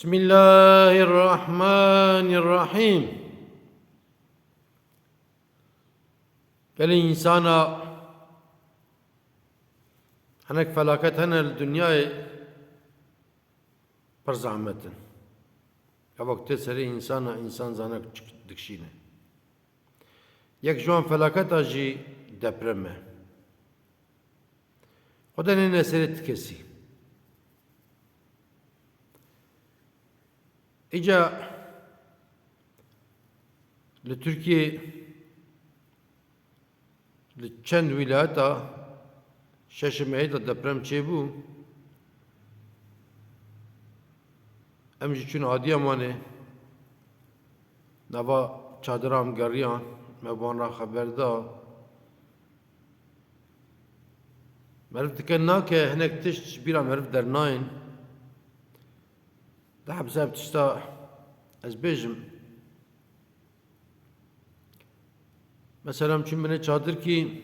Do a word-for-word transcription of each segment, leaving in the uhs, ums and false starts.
Bismillahirrahmanirrahim. Gelî însana hinek felaket hene li dinyayê pir zehmet in. Ev wek tê serê însana, însan zanek çik dikşîne. Yek ji wan felaketa jî deprem e. Xwedê nêne serê ti kesî. Îca li Tirkiyê li çend wîlayeta şeşê mehê de deprem çêbû. Em jî çûn Adiyamanê, nava çadiran geriyan, me bi wan re xeber da. Meriv dike nake, hinek tişt ji bîra meriv dernayên. Di hebse ev tişta ez bêjim. Mesela em çûn binê çadirkî,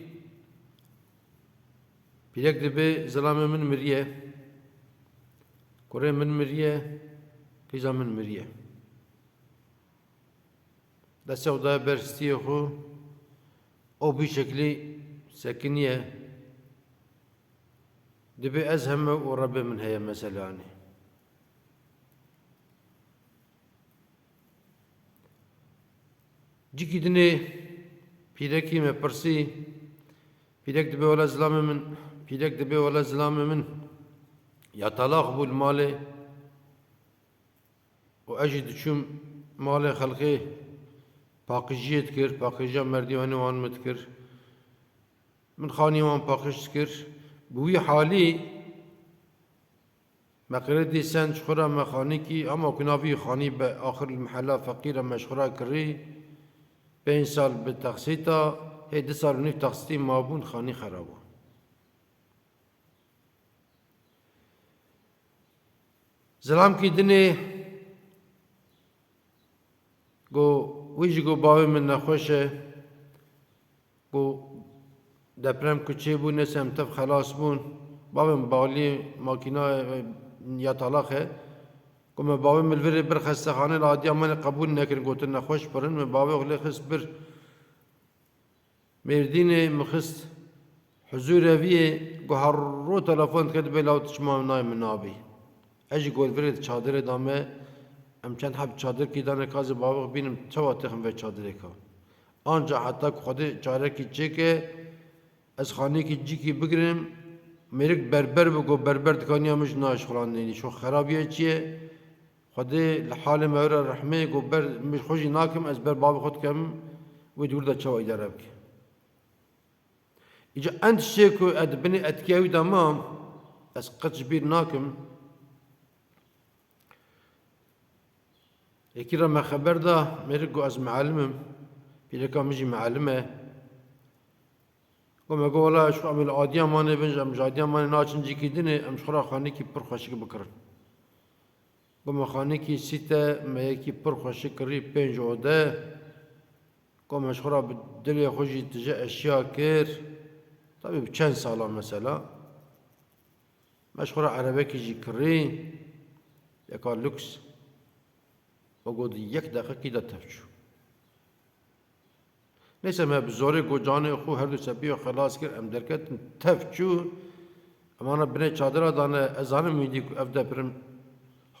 pîrek dibê zilamê min miriye, kurê min miriye, qîza min miriye. Destê xwe daye ber stiyê xwe, o bî şeklî sekiniye. Dibê ez heme û Rebê min heye mesela, yanî. Cîkî dinê pîrekî me pirsî, pîrek dibê wela zilamê min, pîrek dibê wela zilamê min yatalaq bû li malê. Û ez jî diçûm malê xelkê, paqijiyê dikir, paqijiya merdîwanê wan min dikir. Min xanî wan paqij dikir. Bi wî halî me qirê dîsen ji xwe re me xanîkî, ama ku navî xanî be axir li mihela feqîr e me ji xwe re kirî. Pênc sal bi texsîta, hê du sal û nîv texsîtî mabûn, xanî xera bû. Zilamkî dinê got, wî jî got, bavê min nexweş e. Got, deprem ku çêbû, nêsem tev xelas bûn. Bavê min balî makîna, e, yatalaq e. Got, me bavê min li virê bir xestexanê li Adiyamanê qebûl nekirin, gotin nexweş pir in. Me bavê xwe lê xist bir. Mêrdînê min xist huzûreviyê, got her ro telefon dike, dibê law tu çima nayê min nabî. Ez jî got virê di çadirê de me, em çend heb çadirkî dane ka ez ê bavê xwe bînim, çawa têxim vê çadirê ka. Anca heta ku Xwedê çarekî çêke, ez xaneyekî cîkî bigirim, mêrik berber bi, got berber dikaniya min ji nayê ji xwe re nênî, şo xerabiye çi ye? Xwedê li halê me were rehmê, got ber min xwe jî nakim, ez ber bavê xwe dikem, wê di wir de çawa îdare bike. Îca en tiştê ku ez di binê etkiya wî de mam, ez qet ji bîr nakim. Yekî re me xeber da, mêrik got ez mielim im, pîreka min jî mielim e. Got me got wela ji xwe em ê li Adiyamanê bin, em ji Adiyamanê naçin cîkî dinê, em ji xwe re xanekî pir xweşik bikirin. Got me xanekî sîte, me yekî pir xweşik kirî, pênc ode. Got me ji xwe re bi dilê xwe jî tije eşya kir. Tabî bi çend sala mesela. Me ji xwe re erebekî jî kirî, yeka lûks. Û got di yek deqikî de tev çû. Neyse me bi zorê got canê xwe her du sepiyê xelas kir, em derketin, tev çû. Em ana binê çadira dane, ez zanim wî dî ku ev depirim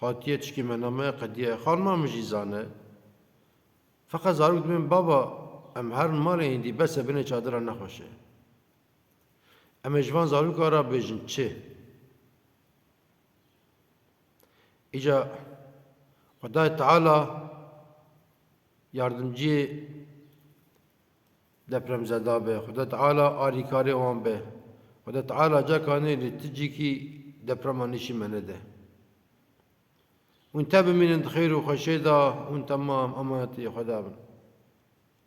hatiye tişkî me name qediye. Xanima min jî zane. Feqet zarok dibên baba, em herin malê hîndî bes e binê çadira nexweş e. Em ê ji van zaroka re bêjin çi? Îca Xwedayê Teala yardimciyê depremzeda be, Xwedayê Teala alîkarê wan be, Xwedayê Teala cakanê li ti cîkî deprema nîşî me nede. Hûn te bimînin di xêr û xweşê de, hûn temam emanetê Xweda bin.